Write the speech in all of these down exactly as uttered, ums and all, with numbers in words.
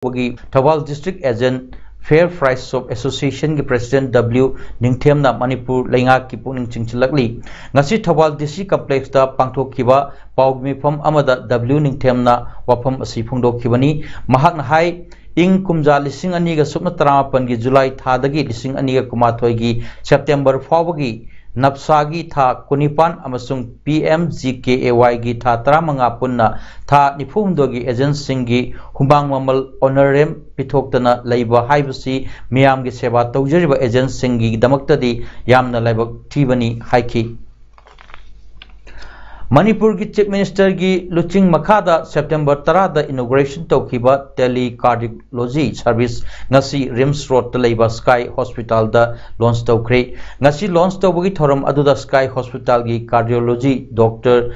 ꯒꯤ Thoubal District Agent Fair Price Shop Association ꯒꯤ President W ꯅꯤꯡꯊꯦꯝꯅ Manipur ꯂꯩꯉꯥꯛꯀꯤ ꯄꯨꯛꯅꯤꯡ ꯆꯤꯡꯁꯤꯜꯂꯛꯂꯤ꯫ ꯉꯁꯤ ꯊꯧꯕꯥꯜ D C Complex ꯇ ꯄꯥꯡꯊꯣꯛꯈꯤꯕ ꯄꯥꯎꯒꯤ ꯃꯤꯐꯝ ꯑꯃꯗ W ꯅꯤꯡꯊꯦꯝꯅ ꯋꯥꯐꯝ ꯑꯁꯤ ꯐꯣꯡꯗꯣꯛꯈꯤꯕꯅꯤ꯫ ꯃꯍꯥꯛꯅ ꯍꯥꯏ, ꯏꯪ ꯀꯨꯝꯖꯥ ꯂꯤꯁꯤꯡ ꯑꯅꯤꯒ ꯁꯨꯞꯅ ꯇꯔꯥꯃꯥꯄꯟꯒꯤ July ꯊꯥꯗꯒꯤ ꯂꯤꯁꯤꯡ ꯑꯅꯤꯒ ꯀꯨꯟꯃꯥꯊꯣꯏꯒꯤ September ꯐꯥꯎꯕꯒꯤ ꯅꯞꯁꯥꯒꯤ ꯊꯥ ꯀꯨꯟꯅꯤꯄꯥꯟ ꯑꯃꯁꯨꯡ P M G K A Y ꯒꯤ ꯊꯥ ꯇꯔꯥꯃꯉꯥ ꯄꯨꯟꯅ ꯊꯥ ꯅꯤꯐꯨꯍꯨꯝꯗꯣꯏꯒꯤ agent ꯁꯤꯡꯒꯤ ꯍꯨꯃꯥꯡ ꯃꯃꯜ honorarium ꯄꯤꯊꯣꯛꯇꯅ ꯂꯩꯕ ꯍꯥꯏꯕꯁꯤ ꯃꯤꯌꯥꯝꯒꯤ ꯁꯦꯕꯥ ꯇꯧꯖꯔꯤꯕ agent ꯁꯤꯡꯒꯤꯗꯃꯛꯇꯗꯤ ꯌꯥꯝꯅ ꯂꯥꯏꯕꯛ ꯊꯤꯕꯅꯤ ꯍꯥꯏꯈꯤ꯫ ꯃꯅꯤꯄꯨꯔꯒꯤ Chief Minister ꯒꯤ ꯂꯨꯆꯤꯡ ꯃꯈꯥꯗ September ꯇꯔꯥꯗ inauguration ꯇꯧꯈꯤꯕ Tele Cardiology Service ꯉꯁꯤ RIMS Road ꯇ ꯂꯩꯕ Sky Hospital ꯗ launch ꯇꯧꯈ꯭ꯔꯦ꯫ ꯉꯁꯤ launch ꯇꯧꯕꯒꯤ ꯊꯧꯔꯝ ꯑꯗꯨꯗ Sky Hospital ꯒꯤ Cardiology Doctor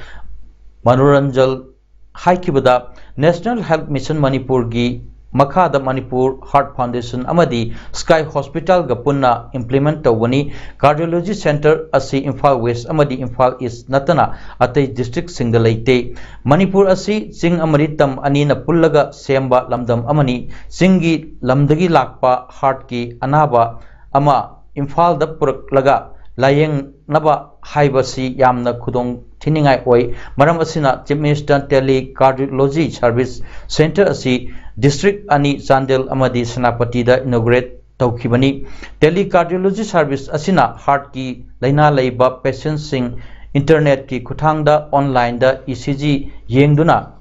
Manoranjan ꯍꯥꯏꯈꯤꯕꯗ, National Health Mission ꯃꯅꯤꯄꯨꯔꯒꯤ ꯃꯈꯥꯗ Manipur Heart Foundation ꯑꯃꯗꯤ Sky Hospital ꯒ ꯄꯨꯟꯅ implement ꯇꯧꯒꯅꯤ꯫ Cardiology Centre ꯑꯁꯤ ꯏꯝꯐꯥꯜ West ꯑꯃꯗꯤ ꯏꯝꯐꯥꯜ East ꯅꯠꯇꯅ ꯑꯇꯩ district ꯁꯤꯡꯗ ꯂꯩꯇꯦ꯫ ꯃꯅꯤꯄꯨꯔ ꯑꯁꯤ ꯆꯤꯡ ꯑꯃꯗꯤ ꯇꯝ ꯑꯅꯤꯅ ꯄꯨꯜꯂꯒ ꯁꯦꯝꯕ ꯂꯝꯗꯝ ꯑꯃꯅꯤ꯫ ꯆꯤꯡꯒꯤ ꯂꯝꯗꯒꯤ ꯂꯥꯛꯄ heart ꯀꯤ ꯑꯅꯥꯕ ꯑꯃ ꯏꯝꯐꯥꯜꯗ ꯄꯨꯔꯛꯂꯒ ꯂꯥꯌꯦꯡꯅꯕ ꯍꯥꯏꯕꯁꯤ ꯌꯥꯝꯅ ꯈꯨꯗꯣꯡ ꯊꯤꯅꯤꯡꯉꯥꯏ ꯑꯣꯏ꯫ ꯃꯔꯝ ꯑꯁꯤꯅ Chief Minister Tele Cardiology Service Centre ꯑꯁꯤ district ꯑꯅꯤ, ꯆꯥꯟꯗꯦꯜ ꯑꯃꯗꯤ ꯁꯦꯅꯥꯄꯇꯤꯗ inaugurate ꯇꯧꯈꯤꯕꯅꯤ꯫ Tele Cardiology Service ꯑꯁꯤꯅ heart ꯀꯤ ꯂꯥꯏꯅꯥ ꯂꯩꯕ patient ꯁꯤꯡ internet ꯀꯤ ꯈꯨꯠꯊꯥꯡꯗ online ꯗ E C G ꯌꯦꯡꯗꯨꯅ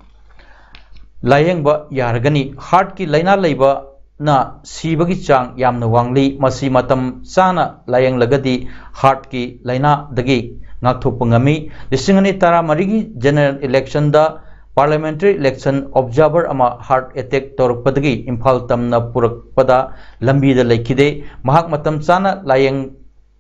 ꯂꯥꯌꯦꯡꯕ ꯌꯥꯔꯒꯅꯤ꯫ Heart ꯀꯤ ꯂꯥꯏꯅꯥ ꯂꯩꯕꯅ ꯁꯤꯕꯒꯤ ꯆꯥꯡ ꯌꯥꯝꯅ ꯋꯥꯡꯂꯤ꯫ ꯃꯁꯤ ꯃꯇꯝ ꯆꯥꯅ ꯂꯥꯌꯦꯡꯂꯒꯗꯤ heart ꯀꯤ ꯂꯥꯏꯅꯥꯗꯒꯤ ꯉꯥꯛꯊꯣꯛꯄ ꯉꯝꯃꯤ꯫ ꯂꯤꯁꯤꯡ ꯑꯅꯤ ꯇꯔꯥꯃꯔꯤꯒꯤ general election ꯗ parliamentary election observer ꯑꯃ heart attack ꯇꯧꯔꯛꯄꯗꯒꯤ ꯏꯝꯐꯥꯜ ꯇꯝꯅ ꯄꯨꯔꯛꯄꯗ ꯂꯝꯕꯤꯗ ꯂꯩꯈꯤꯗꯦ꯫ ꯃꯍꯥꯛ ꯃꯇꯝ ꯆꯥꯅ ꯂꯥꯌꯦꯡ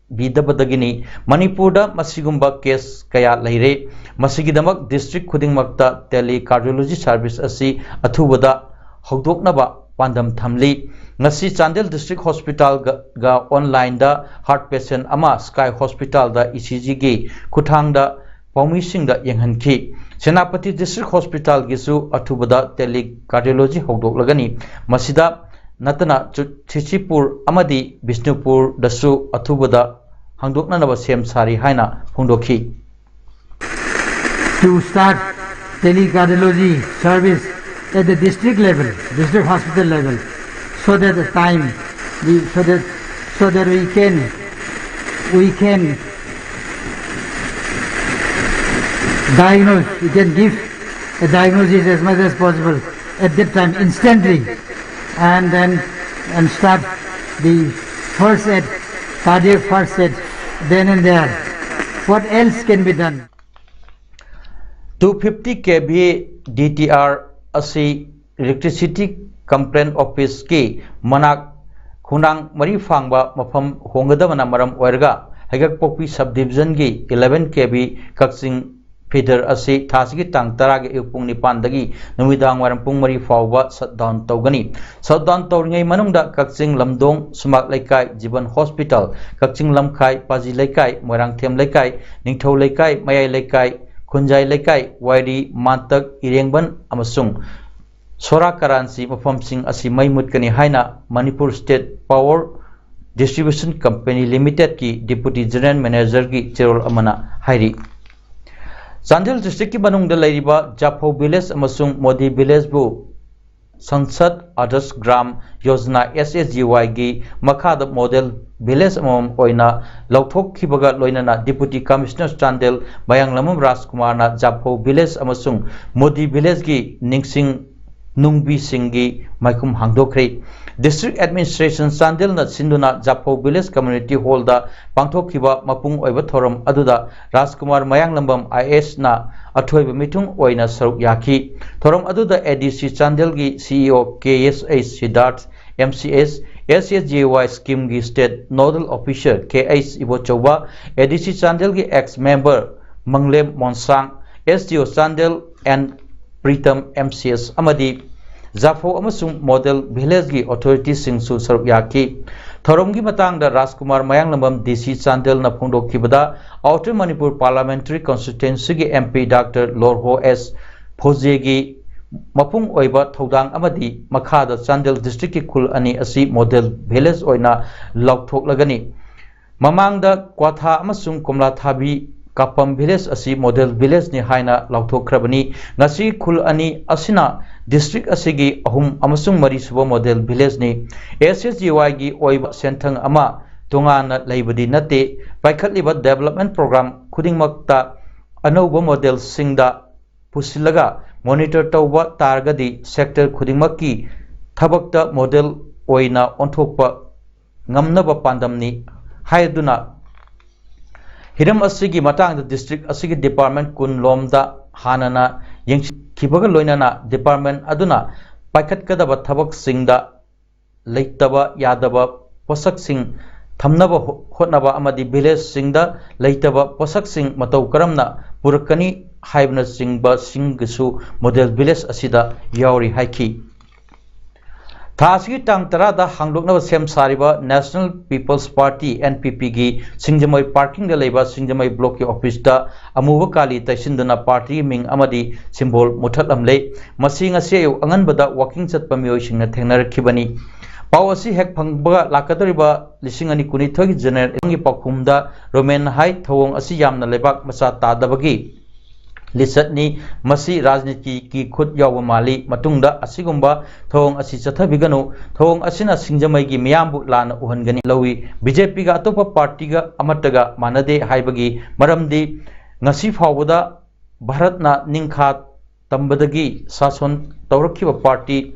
ꯕꯤꯗꯕꯗꯒꯤꯅꯤ꯫ ꯃꯅꯤꯄꯨꯔꯗ ꯃꯁꯤꯒꯨꯝꯕ case ꯀꯌꯥ ꯂꯩꯔꯦ꯫ ꯃꯁꯤꯒꯤꯗꯃꯛ district ꯈꯨꯗꯤꯡꯃꯛꯇ Tele Cardiology Service ꯑꯁꯤ ꯑꯊꯨꯕꯗ ꯍꯧꯗꯣꯛꯅꯕ ꯄꯥꯟꯗꯝ ꯊꯝꯂꯤ꯫ ꯉꯁꯤ ꯆꯥꯟꯗꯦꯜ District Hospital ꯒ, ꯒ online ꯗ heart patient ꯑꯃ Sky Hospital ꯗ E C G ꯒꯤ ꯈꯨꯠꯊꯥꯡꯗ ꯄꯥꯎꯃꯤꯁꯤꯡꯗ ꯌꯦꯡꯍꯟꯈꯤ꯫ ꯁꯦꯅꯥꯄꯇꯤ District Hospitalꯒꯤꯁꯨ ꯑꯊꯨꯕꯗ Tele Cardiology ꯍꯧꯗꯣꯛꯂꯒꯅꯤ꯫ ꯃꯁꯤꯗ ꯅꯠꯇꯅ ꯆꯨ-, ꯁꯤꯆꯤꯄꯨꯔ ꯑꯃꯗꯤ ꯕꯤꯁꯅꯨꯄꯨꯔꯗꯁꯨ ꯑꯊꯨꯕꯗ ꯍꯥꯡꯗꯣꯛꯅꯅꯕ ꯁꯦꯝ ꯁꯥꯔꯤ ꯍꯥꯏꯅ ꯐꯣꯡꯗꯣꯛꯈꯤ꯫ To start Tele Cardiology service at the district level, district hospital level, so that the time, we, so that, so that we can, we can diagnose, we can give a diagnosis as much as possible at that time, instantly, and then, and start the first aid, cardiac first aid, then and there. What else can be done? Two fifty KVA DTR ꯑꯁꯤ Electricity Complaint Officeꯀꯤ ꯃꯅꯥꯛ ꯈꯣꯡꯅꯥꯡ ꯃꯔꯤ ꯐꯥꯡꯕ ꯃꯐꯝ ꯍꯣꯡꯒꯗꯕꯅ ꯃꯔꯝ ꯑꯣꯏꯔꯒ ꯍꯩꯒꯛꯄꯣꯛꯄꯤ Subdivisionꯒꯤ eleven KV ꯀꯛꯆꯤꯡ feeder ꯑꯁꯤ ꯊꯥꯁꯤꯒꯤ ꯇꯥꯡ ꯇꯔꯥꯒꯤ ꯑꯌꯨꯛ ꯄꯨꯡ ꯅꯤꯄꯥꯟꯗꯒꯤ ꯅꯨꯃꯤꯗꯥꯡ ꯋꯥꯏꯔꯝ ꯄꯨꯡ ꯃꯔꯤ ꯐꯥꯎꯕ shutdown ꯇꯧꯒꯅꯤ꯫ Shutdown ꯇꯧꯔꯤꯉꯩ ꯃꯅꯨꯡꯗ ꯀꯛꯆꯤꯡ ꯂꯝꯗꯣꯡ, ꯁꯨꯃꯥꯛ ꯂꯩꯀꯥꯏ, ꯖꯤꯕꯟ Hospital, ꯀꯛꯆꯤꯡ ꯂꯝꯈꯥꯏ, ꯄꯥꯖꯤ ꯂꯩꯀꯥꯏ, ꯃꯣꯏꯔꯥꯡꯊꯦꯝ ꯂꯩꯀꯥꯏ, ꯅꯤꯡꯊꯧ ꯂꯩꯀꯥꯏ, ꯃꯌꯥꯏ ꯂꯩꯀꯥꯏ, ꯈꯨꯟꯖꯥꯏ ꯂꯩꯀꯥꯏ, ꯋꯥꯏꯔꯤ, ꯃꯥꯟꯇꯛ, ꯏꯔꯦꯡꯕꯟ ꯑꯃꯁꯨꯡ ꯁꯣꯔꯥ ꯀꯔꯥꯟꯆꯤ ꯃꯐꯝꯁꯤꯡ ꯑꯁꯤ ꯃꯩ ꯃꯨꯠꯀꯅꯤ ꯍꯥꯏꯅ Manipur State Power Distribution Company Limitedꯀꯤ Deputy General Managerꯒꯤ ꯆꯦꯔꯣꯜ ꯑꯃꯅ ꯍꯥꯏꯔꯤ꯫ ꯆꯥꯟꯗꯦꯜ Districtꯀꯤ ꯃꯅꯨꯡꯗ ꯂꯩꯔꯤꯕ ꯖꯥꯐꯧ Village ꯑꯃꯁꯨꯡ Modi Villageꯕꯨ Sansad Adarsh Gram Yojana, SAGYꯒꯤ ꯃꯈꯥꯗ Model Village ꯑꯃꯃꯝ ꯑꯣꯏꯅ ꯂꯥꯎꯊꯣꯛꯈꯤꯕꯒ ꯂꯣꯏꯅꯅ Deputy Commissioner ꯆꯥꯟꯗꯦꯜ ꯃꯌꯥꯡꯂꯝꯕꯝ ꯔꯥꯖꯀꯨꯃꯥꯔꯅ ꯖꯥꯐꯧ Village ꯑꯃꯁꯨꯡ ꯃꯣꯗꯤ Villageꯒꯤ ꯅꯤꯡꯁꯤꯡ ꯅꯨꯡꯕꯤꯁꯤꯡꯒꯤ ꯃꯥꯏꯈꯨꯝ ꯍꯥꯡꯗꯣꯛꯈ꯭ꯔꯦ꯫ District Administration ꯆꯥꯟꯗꯦꯜꯅ ꯁꯤꯟꯗꯨꯅ ꯖꯥꯐꯧ Village Community Hallꯗ ꯄꯥꯡꯊꯣꯛꯈꯤꯕ ꯃꯄꯨꯡ ꯑꯣꯏꯕ ꯊꯧꯔꯝ ꯑꯗꯨꯗ ꯔꯥꯖꯀꯨꯃꯥꯔ ꯃꯌꯥꯡꯂꯝꯕꯝ IASꯅ ꯑꯊꯣꯏꯕ ꯃꯤꯊꯨꯡ ꯑꯣꯏꯅ ꯁꯔꯨꯛ ꯌꯥꯈꯤ꯫ ꯊꯧꯔꯝ ꯑꯗꯨꯗ ADC ꯆꯥꯟꯗꯦꯜꯒꯤ CEO KSH Siddharth, MCS, SAGY Schemeꯒꯤ State Nodal Officer KH Ibochouba, ADC ꯆꯥꯟꯗꯦꯜꯒꯤ ex member ꯃꯪꯂꯦꯝ ꯃꯣꯟꯁꯥꯡ, SDO Chandel N Pritam, MCS ꯑꯃꯗꯤ ꯖꯥꯐꯧ ꯑꯃꯁꯨꯡ Model Villageꯒꯤ authorityꯁꯤꯡꯁꯨ ꯁꯔꯨꯛ ꯌꯥꯈꯤ꯫ ꯊꯧꯔꯝꯒꯤ ꯃꯇꯥꯡꯗ ꯔꯥꯖꯀꯨꯃꯥꯔ ꯃꯌꯥꯡꯂꯝꯕꯝ, ꯗꯤ ꯁꯤ ꯆꯥꯟꯗꯦꯜꯅ ꯐꯣꯡꯗꯣꯛꯈꯤꯕꯗ, ꯑꯥꯎꯇꯔ ꯃꯅꯤꯄꯨꯔ ꯄꯥꯔꯂꯥꯃꯦꯟꯇꯔꯤ ꯀꯟꯁꯇꯤꯇ꯭ꯋꯦꯟꯁꯤꯒꯤ M P doctor Lorho S ꯐꯣꯖꯦꯒꯤ ꯃꯄꯨꯡ ꯑꯣꯏꯕ ꯊꯧꯗꯥꯡ ꯑꯃꯗꯤ ꯃꯈꯥꯗ ꯆꯥꯟꯗꯦꯜ ꯗꯤꯁꯇ꯭ꯔꯤꯛꯀꯤ ꯈꯨꯜ ꯑꯅꯤ ꯑꯁꯤ ꯃꯣꯗꯦꯜ ꯚꯤꯂꯦꯖ ꯑꯣꯏꯅ ꯂꯥꯎꯊꯣꯛꯂꯒꯅꯤ꯫ ꯃꯃꯥꯡꯗ ꯀ꯭ꯋꯥꯊꯥ ꯑꯃꯁꯨꯡ ꯀꯣꯝꯂꯥꯊꯥꯕꯤ ꯀꯥꯄꯝ ꯚꯤꯂꯦꯖ ꯑꯁꯤ ꯃꯣꯗꯦꯜ ꯚꯤꯂꯦꯖꯅꯤ ꯍꯥꯏꯅ ꯂꯥꯎꯊꯣꯛꯈ꯭ꯔꯕꯅꯤ꯫ ꯉꯁꯤ ꯈꯨꯜ ꯑꯅꯤ ꯑꯁꯤꯅ ꯗꯤꯁꯇ꯭ꯔꯤꯛ ꯑꯁꯤꯒꯤ ꯑꯍꯨꯝ ꯑꯃꯁꯨꯡ ꯃꯔꯤ ꯁꯨꯕ ꯃꯣꯗꯦꯜ ꯚꯤꯂꯦꯖꯅꯤ꯫ ꯑꯦꯁ ꯑꯦꯁ ꯖꯤ ꯋꯥꯏꯒꯤ ꯑꯣꯏꯕ ꯁꯦꯟꯊꯪ ꯑꯃ ꯇꯣꯉꯥꯟꯅ ꯂꯩꯕꯗꯤ ꯅꯠꯇꯦ꯫ ꯄꯥꯏꯈꯠꯂꯤꯕ ꯗꯦꯕꯂꯞꯃꯦꯟ ꯄ꯭ꯔꯣꯒ꯭ꯔꯥꯝ ꯈꯨꯗꯤꯡꯃꯛꯇ ꯑꯅꯧꯕ ꯃꯣꯗꯦꯜꯁꯤꯡꯗ ꯄꯨꯁꯤꯜꯂꯒ ꯃꯣꯅꯤꯇꯔ ꯇꯧꯕ ꯇꯥꯔꯒꯗꯤ ꯁꯦꯛꯇꯔ ꯈꯨꯗꯤꯡꯃꯛꯀꯤ ꯊꯕꯛꯇ ꯃꯣꯗꯦꯜ ꯑꯣꯏꯅ ꯑꯣꯟꯊꯣꯛꯄ ꯉꯝꯅꯕ ꯄꯥꯟꯗꯝꯅꯤ ꯍꯥꯏꯗꯨꯅ, ꯍꯤꯔꯝ ꯑꯁꯤꯒꯤ ꯃꯇꯥꯡꯗ ꯗꯤꯁꯇ꯭ꯔꯤꯛ ꯑꯁꯤꯒꯤ ꯗꯤꯄꯥꯔꯠꯃꯦꯟ ꯀꯨꯟ ꯂꯣꯝꯗ ꯍꯥꯟꯅꯅ ꯌꯦꯡꯁꯤꯟꯈꯤꯕꯒ ꯂꯣꯏꯅꯅ ꯗꯤꯄꯥꯔꯠꯃꯦꯟ ꯑꯗꯨꯅ ꯄꯥꯏꯈꯠꯀꯗꯕ ꯊꯕꯛꯁꯤꯡꯗ ꯂꯩꯇꯕ ꯌꯥꯗꯕ ꯄꯣꯠꯁꯛꯁꯤꯡ ꯊꯝꯅꯕ ꯍꯣ-, ꯍꯣꯠꯅꯕ ꯑꯃꯗꯤ ꯚꯤꯂꯦꯖꯁꯤꯡꯗ ꯂꯩꯇꯕ ꯄꯣꯠꯁꯛꯁꯤꯡ ꯃꯇꯧ ꯀꯔꯝꯅ ꯄꯨꯔꯛꯀꯅꯤ ꯍꯥꯏꯕꯅꯆꯤꯡꯕꯁꯤꯡꯒꯤꯁꯨ ꯃꯣꯗꯦꯜ ꯚꯤꯂꯦꯖ ꯑꯁꯤꯗ ꯌꯥꯎꯔꯤ ꯍꯥꯏꯈꯤ꯫ ꯊꯥ ꯑꯁꯤꯒꯤ ꯇꯥꯡ ꯇꯔꯥꯗ ꯍꯥꯡꯗꯣꯛꯅꯕ ꯁꯦꯝ ꯁꯥꯔꯤꯕ National People's Party, N P P ꯒꯤ ꯁꯤꯡꯖꯃꯩ ꯄꯥꯔꯀꯤꯡꯗ ꯂꯩꯕ ꯁꯤꯡꯖꯃꯩ ꯕ꯭ꯂꯣꯛꯀꯤ ꯑꯣꯐꯤꯁꯇ ꯑꯃꯨꯕ ꯀꯥꯂꯤ ꯇꯩꯁꯤꯟꯗꯨꯅ ꯄꯥꯔꯇꯤꯒꯤ ꯃꯤꯡ ꯑꯃꯗꯤ ꯁꯤꯝꯕꯣꯜ ꯃꯨꯊꯠꯂꯝꯂꯦ꯫ ꯃꯁꯤ ꯉꯁꯤ ꯑꯌꯨꯛ ꯑꯉꯟꯕꯗ ꯋꯥꯀꯤꯡ ꯆꯠꯄ ꯃꯤꯑꯣꯏꯁꯤꯡꯅ ꯊꯦꯡꯅꯔꯛꯈꯤꯕꯅꯤ꯫ ꯄꯥꯎ ꯑꯁꯤ ꯍꯦꯛ ꯐꯪꯕꯒ ꯂꯥꯛꯀꯗꯧꯔꯤꯕ ꯂꯤꯁꯤꯡ ꯑꯅꯤ ꯀꯨꯟꯅꯤꯊꯣꯏꯒꯤ ꯖꯦꯅꯦꯔꯦꯜ ꯏꯂꯦꯛꯁꯟꯒꯤ ꯄꯥꯎꯈꯨꯝꯗ ꯔꯣꯃꯦꯟ ꯍꯥꯏ ꯊꯧꯑꯣꯡ ꯑꯁꯤ ꯌꯥꯝꯅ ꯂꯩꯕꯥꯛ ꯃꯆꯥ ꯇꯥꯗꯕꯒꯤ ꯂꯤꯆꯠꯅꯤ꯫ ꯃꯁꯤ ꯔꯥꯖꯅꯤꯇꯤꯒꯤ ꯈꯨꯠ ꯌꯥꯎꯕ ꯃꯥꯜꯂꯤ꯫ ꯃꯇꯨꯡꯗ ꯑꯁꯤꯒꯨꯝꯕ ꯊꯧꯑꯣꯡ ꯑꯁꯤ ꯆꯠꯊꯕꯤꯒꯅꯨ꯫ ꯊꯧꯑꯣꯡ ꯑꯁꯤꯅ ꯁꯤꯡꯖꯃꯩꯒꯤ ꯃꯤꯌꯥꯝꯕꯨ ꯂꯥꯟꯅ ꯎꯍꯟꯒꯅꯤ꯫ ꯂꯧꯏ꯫ ꯕꯤ ꯖꯦ ꯄꯤꯒ ꯑꯇꯣꯞꯄ ꯄꯥꯔꯇꯤꯒ ꯑꯃꯠꯇꯒ ꯃꯥꯟꯅꯗꯦ ꯍꯥꯏꯕꯒꯤ ꯃꯔꯝꯗꯤ ꯉꯁꯤ ꯐꯥꯎꯕꯗ ꯚꯥꯔꯠꯅ ꯅꯤꯡꯈꯥ ꯇꯝꯕꯗꯒꯤ ꯁꯥꯁꯣꯟ ꯇꯧꯔꯛꯈꯤꯕ ꯄꯥꯔꯇꯤ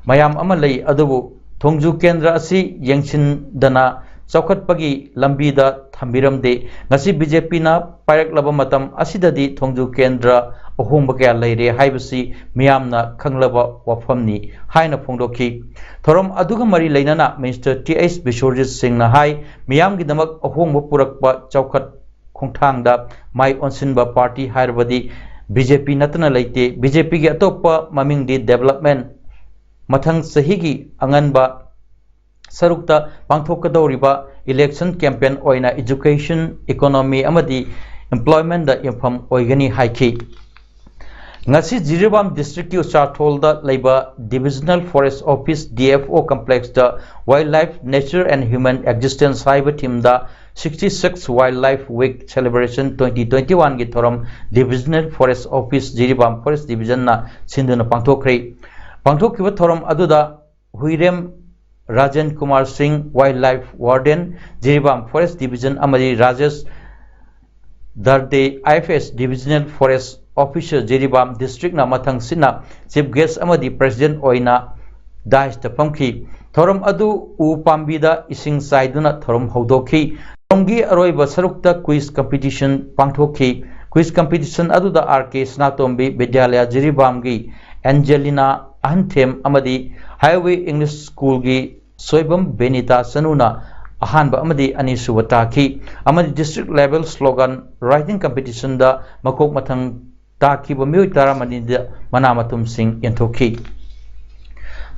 ꯃꯌꯥꯝ ꯑꯃ ꯂꯩ, ꯑꯗꯨꯕꯨ ꯊꯣꯡꯖꯨ ꯀꯦꯟꯗ꯭ꯔ ꯑꯁꯤ ꯌꯦꯡꯁꯤꯟꯗꯅ ꯆꯥꯎꯈꯠꯄꯒꯤ ꯂꯝꯕꯤꯗ ꯊꯝꯕꯤꯔꯝꯗꯦ꯫ ꯉꯁꯤ ꯕꯤ ꯖꯦ ꯄꯤꯅ ꯄꯥꯏꯔꯛꯂꯕ ꯃꯇꯝ ꯑꯁꯤꯗꯗꯤ ꯊꯣꯡꯖꯨ ꯀꯦꯟꯗ꯭ꯔ ꯑꯍꯣꯡꯕ ꯀꯌꯥ ꯂꯩꯔꯦ ꯍꯥꯏꯕꯁꯤ ꯃꯤꯌꯥꯝꯅ ꯈꯪꯂꯕ ꯋꯥꯐꯝꯅꯤ ꯍꯥꯏꯅ ꯐꯣꯡꯗꯣꯛꯈꯤ꯫ ꯊꯧꯔꯝ ꯑꯗꯨꯒ ꯃꯔꯤ ꯂꯩꯅꯅ ꯃꯤꯅꯤꯁꯇꯔ ꯇꯤ ꯑꯩꯆ ꯕꯤꯁ꯭ꯋꯔꯖꯤꯠ ꯁꯤꯡꯅ ꯍꯥꯏ, ꯃꯤꯌꯥꯝꯒꯤꯗꯃꯛ ꯑꯍꯣꯡꯕ ꯄꯨꯔꯛꯄ ꯆꯥꯎꯈꯠ ꯈꯣꯡꯊꯥꯡꯗ ꯃꯥꯏ ꯑꯣꯟꯁꯤꯟꯕ ꯄꯥꯔꯇꯤ ꯍꯥꯏꯔꯕꯗꯤ ꯕꯤ ꯖꯦ ꯄꯤ ꯅꯠꯇꯅ ꯂꯩꯇꯦ꯫ ꯕꯤ ꯖꯦ ꯄꯤꯒꯤ ꯑꯇꯣꯞꯄ ꯃꯃꯤꯡꯗꯤ ꯗꯦꯕꯂꯞꯃꯦꯟ꯫ ꯃꯊꯪ ꯆꯍꯤꯒꯤ ꯑꯉꯟꯕ ꯁꯔꯨꯛꯇ ꯄꯥꯡꯊꯣꯛꯀꯗꯧꯔꯤꯕ election campaign ꯑꯣꯏꯅ education, economy ꯑꯃꯗꯤ employmentꯗ ꯌꯨꯝꯐꯝ ꯑꯣꯏꯒꯅꯤ ꯍꯥꯏꯈꯤ꯫ ꯉꯁꯤ ꯖꯤꯔꯤꯕꯥꯝ districtꯀꯤ ꯎꯆꯥꯊꯣꯜꯗ ꯂꯩꯕ Divisional Forest Office, D F O complexꯇ Wildlife, Nature and Human Existence ꯍꯥꯏꯕ themeꯗ sixty-six Wildlife Week Celebration twenty twenty-oneꯒꯤ ꯊꯧꯔꯝ Divisional Forest Office, Jiribam Forest Divisionꯅ ꯁꯤꯟꯗꯨꯅ ꯄꯥꯡꯊꯣꯛꯈ꯭ꯔꯦ꯫ ꯄꯥꯡꯊꯣꯛꯈꯤꯕ ꯊꯧꯔꯝ ꯑꯗꯨꯗ ꯍꯨꯏꯔꯦꯝ ꯔꯥꯖꯦꯟ ꯀꯨꯃꯥꯔ ꯁꯤꯡ, Wildlife Warden, Jiribam Forest Division ꯑꯃꯗꯤ Rajesh ꯗꯔꯗꯦ, I F S Divisional Forest Officer, Jiribam districtꯅ ꯃꯊꯪꯁꯤꯠꯅ chief guest ꯑꯃꯗꯤ president ꯑꯣꯏꯅ daisꯇ ꯐꯝꯈꯤ꯫ ꯊꯧꯔꯝ ꯑꯗꯨ ꯎ ꯄꯥꯝꯕꯤꯗ ꯏꯁꯤꯡ ꯆꯥꯏꯗꯨꯅ ꯊꯧꯔꯝ ꯍꯧꯗꯣꯛꯈꯤ꯫ ꯊꯧꯔꯝꯒꯤ ꯑꯔꯣꯏꯕ ꯁꯔꯨꯛꯇ quiz competition ꯄꯥꯡꯊꯣꯛꯈꯤ꯫ Quiz competition ꯑꯗꯨꯗ R K ꯁꯅꯥꯇꯣꯝꯕꯤ ꯕꯤꯗ꯭ꯌꯥꯂꯌ ꯖꯤꯔꯤꯕꯥꯝꯒꯤ ꯑꯦꯟꯖꯦꯂꯤꯅꯥ ꯑꯍꯟꯊꯦꯝ ꯑꯃꯗꯤ Highway English Schoolꯒꯤ ꯁꯣꯏꯕꯝ ꯕꯦꯅꯤꯇꯥ ꯆꯅꯨꯅ ꯑꯍꯥꯟꯕ ꯑꯃꯗꯤ ꯑꯅꯤꯁꯨꯕ ꯇꯥꯈꯤ꯫ ꯑꯃꯗꯤ district level slogan writing competitionꯗ ꯃꯀꯣꯛ ꯃꯊꯪ ꯇꯥꯈꯤꯕ ꯃꯤꯑꯣꯏ ꯇꯔꯥꯃꯔꯤꯗ ꯃꯅꯥ ꯃꯊꯨꯝꯁꯤꯡ ꯌꯦꯟꯊꯣꯛꯈꯤ꯫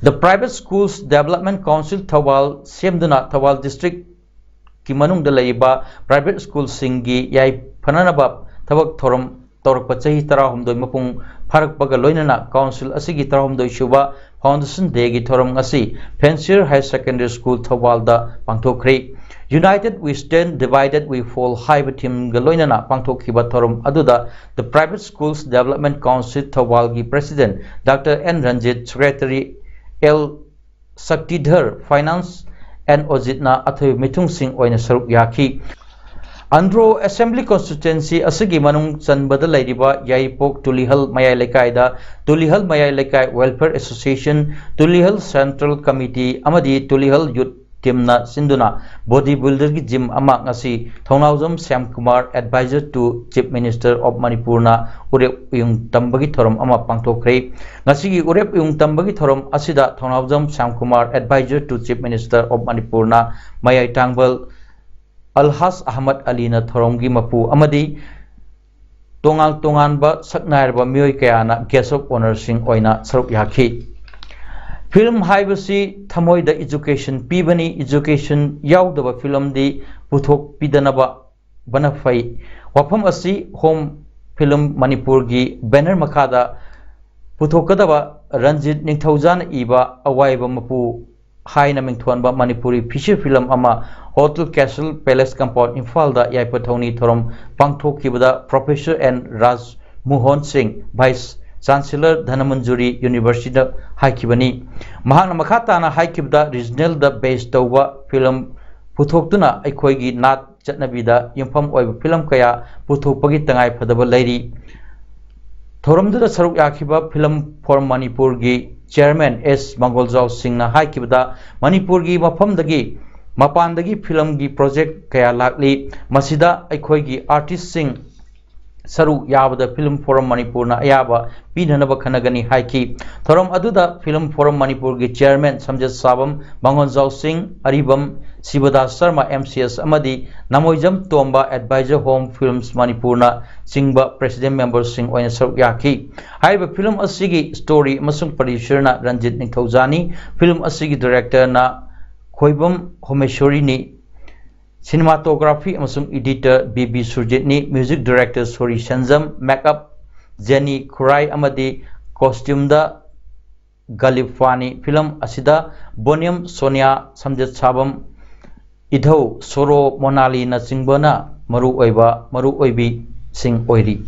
The Private Schools Development Council Thoubal ꯁꯦꯝꯗꯨꯅ ꯊꯧꯕꯥꯜ districtꯀꯤ ꯃꯅꯨꯡꯗ ꯂꯩꯔꯤꯕ private schoolꯁꯤꯡꯒꯤ ꯌꯥꯏꯐꯅꯅꯕ ꯊꯕꯛ ꯊꯧꯔꯝ ꯇꯧꯔꯛꯄ ꯆꯍꯤ ꯇꯔꯥꯍꯨꯝꯗꯣꯏ ꯃꯄꯨꯡ ꯐꯥꯔꯛꯄꯒ ꯂꯣꯏꯅꯅ council ꯑꯁꯤꯒꯤ ꯇꯔꯥꯍꯨꯝꯗꯣꯏ ꯁꯨꯕ Foundation Dayꯒꯤ ꯊꯧꯔꯝ ꯉꯁꯤ Panchshir Higher Secondary School ꯊꯧꯕꯥꯜꯗ ꯄꯥꯡꯊꯣꯛꯈ꯭ꯔꯦ꯫ United we stand, divided we fall ꯍꯥꯏꯕ themeꯒ ꯂꯣꯏꯅꯅ ꯄꯥꯡꯊꯣꯛꯈꯤꯕ ꯊꯧꯔꯝ ꯑꯗꯨꯗ The Private Schools Development Council ꯊꯧꯕꯥꯜꯒꯤ president Doctor N Ranjit, secretary L ꯁꯛꯇꯤꯙꯔ, finance and auditꯅ ꯑꯊꯣꯏꯕ ꯃꯤꯊꯨꯡꯁꯤꯡ ꯑꯣꯏꯅ ꯁꯔꯨꯛ ꯌꯥꯈꯤ꯫ ꯑꯟꯗ꯭ꯔꯣ Assembly Constituency ꯑꯁꯤꯒꯤ ꯃꯅꯨꯡ ꯆꯟꯕꯗ ꯂꯩꯔꯤꯕ ꯌꯥꯏꯔꯤꯄꯣꯛ ꯇꯨꯂꯤꯍꯜ ꯃꯌꯥꯏ ꯂꯩꯀꯥꯏꯗ ꯇꯨꯂꯤꯍꯜ ꯃꯌꯥꯏ ꯂꯩꯀꯥꯏ Welfare Association, Tulihal Central Committee ꯑꯃꯗꯤ ꯇꯨꯂꯤꯍꯜ Youth teamꯅ ꯁꯤꯟꯗꯨꯅ body builderꯒꯤ gym ꯑꯃ ꯉꯁꯤ ꯊꯧꯅꯥꯎꯖꯝ Shyamkumar, Advisor to Chief Minister of Manipurꯅ ꯎꯔꯦꯞ ꯎꯌꯨꯡ ꯇꯝꯕꯒꯤ ꯊꯧꯔꯝ ꯑꯃ ꯄꯥꯡꯊꯣꯛꯈ꯭ꯔꯦ꯫ ꯉꯁꯤꯒꯤ ꯎꯔꯦꯞ ꯎꯌꯨꯡ ꯇꯝꯕꯒꯤ ꯊꯧꯔꯝ ꯑꯁꯤꯗ ꯊꯧꯅꯥꯎꯖꯝ Shyamkumar, Advisor to Chief Minister of ꯃꯅꯤꯄꯨꯔꯅ ꯃꯌꯥꯏ ꯇꯥꯡꯕꯜ ꯑꯜꯍꯥꯖ ꯑꯍꯃꯗ ꯑꯂꯤꯅ ꯊꯧꯔꯝꯒꯤ ꯃꯄꯨ ꯑꯃꯗꯤ ꯇꯣꯉꯥꯟ ꯇꯣꯉꯥꯟꯕ ꯁꯛꯅꯥꯏꯔꯕ ꯃꯤꯑꯣꯏ ꯀꯌꯥꯅ guest of honourꯁꯤꯡ ꯑꯣꯏꯅ ꯁꯔꯨꯛ ꯌꯥꯈꯤ꯫ ꯐꯤꯂꯝ ꯍꯥꯏꯕꯁꯤ ꯊꯃꯣꯏꯗ education ꯄꯤꯕꯅꯤ꯫ Education ꯌꯥꯎꯗꯕ ꯐꯤꯂꯝꯗꯤ ꯄꯨꯊꯣꯛꯄꯤꯗꯅꯕ ꯕꯅ ꯐꯩ꯫ ꯋꯥꯐꯝ ꯑꯁꯤ Home Film ꯃꯅꯤꯄꯨꯔꯒꯤ banner ꯃꯈꯥꯗ ꯄꯨꯊꯣꯛꯀꯗꯕ ꯔꯟꯖꯤꯠ ꯅꯤꯡꯊꯧꯖꯥꯅ ꯏꯕ ꯑꯋꯥꯏꯕ ꯃꯄꯨ ꯍꯥꯏꯅ ꯃꯤꯡꯊꯣꯟꯕ ꯃꯅꯤꯄꯨꯔꯤ feature film ꯑꯃ Hotel Castle Palace Compound ꯏꯝꯐꯥꯜꯗ ꯌꯥꯏꯐ ꯊꯧꯅꯤ ꯊꯧꯔꯝ ꯄꯥꯡꯊꯣꯛꯈꯤꯕꯗ Professor N ꯔꯥꯖ ꯃꯣꯍꯟ ꯁꯤꯡ, Vice Chancellor ꯙꯅꯃꯟꯖꯨꯔꯤ Universityꯗ ꯍꯥꯏꯈꯤꯕꯅꯤ꯫ ꯃꯍꯥꯛꯅ ꯃꯈꯥ ꯇꯥꯅ ꯍꯥꯏꯈꯤꯕꯗ regionalꯗ base ꯇꯧꯕ ꯐꯤꯂꯝ ꯄꯨꯊꯣꯛꯇꯨꯅ ꯑꯩꯈꯣꯏꯒꯤ ꯅꯥꯠ ꯆꯠꯅꯕꯤꯗ ꯌꯨꯝꯐꯝ ꯑꯣꯏꯕ ꯐꯤꯂꯝ ꯀꯌꯥ ꯄꯨꯊꯣꯛꯄꯒꯤ ꯇꯉꯥꯏ ꯐꯗꯕ ꯂꯩꯔꯤ꯫ ꯊꯧꯔꯝꯗꯨꯗ ꯁꯔꯨꯛ ꯌꯥꯈꯤꯕ Film Forum ꯃꯅꯤꯄꯨꯔꯒꯤ Chairman ꯑꯦꯁ ꯃꯪꯒꯣꯜꯖꯥꯎ ꯁꯤꯡꯅ ꯍꯥꯏꯈꯤꯕꯗ, ꯃꯅꯤꯄꯨꯔꯒꯤ ꯃꯐꯝꯗꯒꯤ ꯃꯄꯥꯟꯗꯒꯤ ꯐꯤꯂꯝꯒꯤ project ꯀꯌꯥ ꯂꯥꯛꯂꯤ꯫ ꯃꯁꯤꯗ ꯑꯩꯈꯣꯏꯒꯤ artistꯁꯤꯡ ꯁꯔꯨꯛ ꯌꯥꯕꯗ Film Forum ꯃꯅꯤꯄꯨꯔꯅ ꯑꯌꯥꯕ ꯄꯤꯅꯅꯕ ꯈꯟꯅꯒꯅꯤ ꯍꯥꯏꯈꯤ꯫ ꯊꯧꯔꯝ ꯑꯗꯨꯗ Film Forum ꯃꯅꯤꯄꯨꯔꯒꯤ Chairman ꯁꯝꯖꯦꯠ ꯁꯥꯕꯝ, ꯃꯉꯣꯟꯖꯥꯎ ꯁꯤꯡ, ꯑꯔꯤꯕꯝ ꯁꯤꯕꯗꯥꯁ ꯁꯔꯃ, M C S, ꯑꯃꯗꯤ ꯅꯃꯣꯏꯖꯝ ꯇꯣꯝꯕ, Advisor Home Films ꯃꯅꯤꯄꯨꯔꯅ ꯆꯤꯡꯕ President memberꯁꯤꯡ ꯑꯣꯏꯅ ꯁꯔꯨꯛ ꯌꯥꯈꯤ꯫ ꯍꯥꯏꯔꯤꯕ ꯐꯤꯂꯝ ꯑꯁꯤꯒꯤ story ꯑꯃꯁꯨꯡ producerꯅ ꯔꯟꯖꯤꯠ ꯅꯤꯡꯊꯧꯖꯥꯅꯤ꯫ ꯐꯤꯂꯝ ꯑꯁꯤꯒꯤ directorꯅ ꯈꯣꯏꯕꯝ ꯍꯣꯃꯦꯁꯣꯔꯤꯅꯤ꯫ Cinematography ꯑꯃꯁꯨꯡ editor ꯕꯤ ꯕꯤ ꯁꯨꯔꯖꯤꯠꯅꯤ꯫ Music director Sori Sanjam, makeup Jeni Khurai ꯑꯃꯗꯤ costumeꯗ ꯒꯂꯤꯐꯥꯅꯤ꯫ ꯐꯤꯂꯝ ꯑꯁꯤꯗ ꯕꯣꯅꯤꯌꯝ ꯁꯣꯅꯤꯌꯥ, ꯁꯝꯖꯦꯠ ꯁꯥꯕꯝ, ꯏꯙꯧ ꯁꯣꯔꯣ ꯃꯣꯅꯥꯂꯤꯅꯆꯤꯡꯕꯅ ꯃꯔꯨꯑꯣꯏꯕ ꯃꯔꯨꯑꯣꯏꯕꯤꯁꯤꯡ ꯑꯣꯏꯔꯤ꯫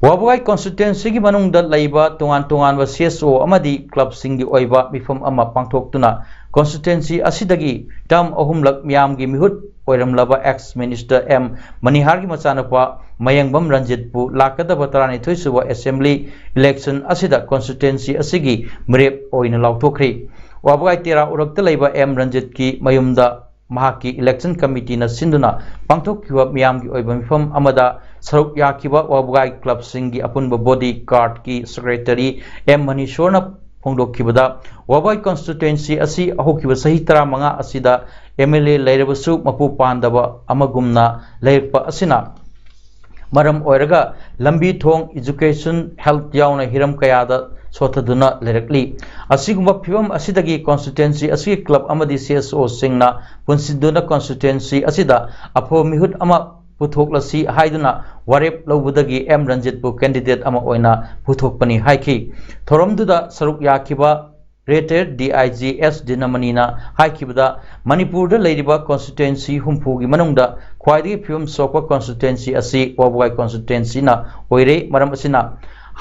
ꯋꯥꯕꯒꯥꯏ constituencyꯒꯤ ꯃꯅꯨꯡꯗ ꯂꯩꯕ ꯇꯣꯉꯥꯟ ꯇꯣꯉꯥꯟꯕ C S O ꯑꯃꯗꯤ clubꯁꯤꯡꯒꯤ ꯑꯣꯏꯕ ꯃꯤꯐꯝ ꯑꯃ ꯄꯥꯡꯊꯣꯛꯇꯨꯅ constituency ꯑꯁꯤꯗꯒꯤ term ꯑꯍꯨꯝꯂꯛ ꯃꯤꯌꯥꯝꯒꯤ ꯃꯤꯍꯨꯠ ꯑꯣꯏꯔꯝꯂꯕ ex minister M ꯃꯅꯤꯍꯥꯔꯒꯤ ꯃꯆꯥꯅꯨꯄꯥ ꯃꯌꯦꯡꯕꯝ ꯔꯟꯖꯤꯠꯄꯨ ꯂꯥꯛꯀꯗꯕ ꯇꯔꯥꯅꯤꯊꯣꯏ ꯁꯨꯕ assembly election ꯑꯁꯤꯗ constituency ꯑꯁꯤꯒꯤ ꯃꯤꯔꯦꯞ ꯑꯣꯏꯅ ꯂꯥꯎꯊꯣꯛꯈ꯭ꯔꯤ꯫ ꯋꯥꯕꯒꯥꯏ ꯇꯦꯔꯥ ꯎꯔꯛꯇ ꯂꯩꯕ M ꯔꯟꯖꯤꯠꯀꯤ ꯃꯌꯨꯝꯗ ꯃꯍꯥꯛꯀꯤ election committeeꯅ ꯁꯤꯟꯗꯨꯅ ꯄꯥꯡꯊꯣꯛꯈꯤꯕ ꯃꯤꯌꯥꯝꯒꯤ ꯑꯣꯏꯕ ꯃꯤꯐꯝ ꯑꯃꯗ ꯁꯔꯨꯛ ꯌꯥꯈꯤꯕ ꯋꯥꯕꯒꯥꯏ clubꯁꯤꯡꯒꯤ ꯑꯄꯨꯟꯕ body cardꯀꯤ secretary M ꯃꯅꯤꯁꯣꯔꯅ ꯐꯣꯡꯗꯣꯛꯈꯤꯕꯗ, ꯋꯥꯕꯒꯥꯏ constituency ꯑꯁꯤ ꯍꯧꯈꯤꯕ ꯆꯍꯤ ꯇꯔꯥꯃꯉꯥ ꯑꯁꯤꯗ M L A ꯂꯩꯔꯕꯁꯨ ꯃꯄꯨ ꯄꯥꯟꯗꯕ ꯑꯃꯒꯨꯝꯅ ꯂꯩꯔꯛꯄ ꯑꯁꯤꯅ ꯃꯔꯝ ꯑꯣꯏꯔꯒ ꯂꯝꯕꯤ ꯊꯣꯡ, education, health ꯌꯥꯎꯅ ꯍꯤꯔꯝ ꯀꯌꯥꯗ ꯁꯣꯠꯊꯗꯨꯅ ꯂꯩꯔꯛꯂꯤ꯫ ꯑꯁꯤꯒꯨꯝꯕ ꯐꯤꯕꯝ ꯑꯁꯤꯗꯒꯤ constituency ꯑꯁꯤꯒꯤ club ꯑꯃꯗꯤ C S O ꯁꯤꯡꯅ ꯄꯨꯟꯁꯤꯟꯗꯨꯅ constituency ꯑꯁꯤꯗ ꯑꯐꯕ ꯃꯤꯍꯨꯠ ꯑꯃ ꯄꯨꯊꯣꯛꯂꯁꯤ ꯍꯥꯏꯗꯨꯅ ꯋꯥꯔꯦꯞ ꯂꯧꯕꯗꯒꯤ ꯑꯦꯝ ꯔꯟꯖꯤꯠꯄꯨ candidate ꯑꯃ ꯑꯣꯏꯅ ꯄꯨꯊꯣꯛꯄꯅꯤ ꯍꯥꯏꯈꯤ꯫ ꯊꯧꯔꯝꯗꯨꯗ ꯁꯔꯨꯛ ꯌꯥꯈꯤꯕ retired D I G S ꯗꯤꯅꯃꯅꯤꯅ ꯍꯥꯏꯈꯤꯕꯗ, ꯃꯅꯤꯄꯨꯔꯗ ꯂꯩꯔꯤꯕ constituency ꯍꯨꯝꯐꯨꯒꯤ ꯃꯅꯨꯡꯗ ꯈ꯭ꯋꯥꯏꯗꯒꯤ ꯐꯤꯕꯝ ꯁꯣꯛꯄ constituency ꯑꯁꯤ ꯋꯥꯕꯒꯥꯏ constituencyꯅ ꯑꯣꯏꯔꯦ꯫ ꯃꯔꯝ ꯑꯁꯤꯅ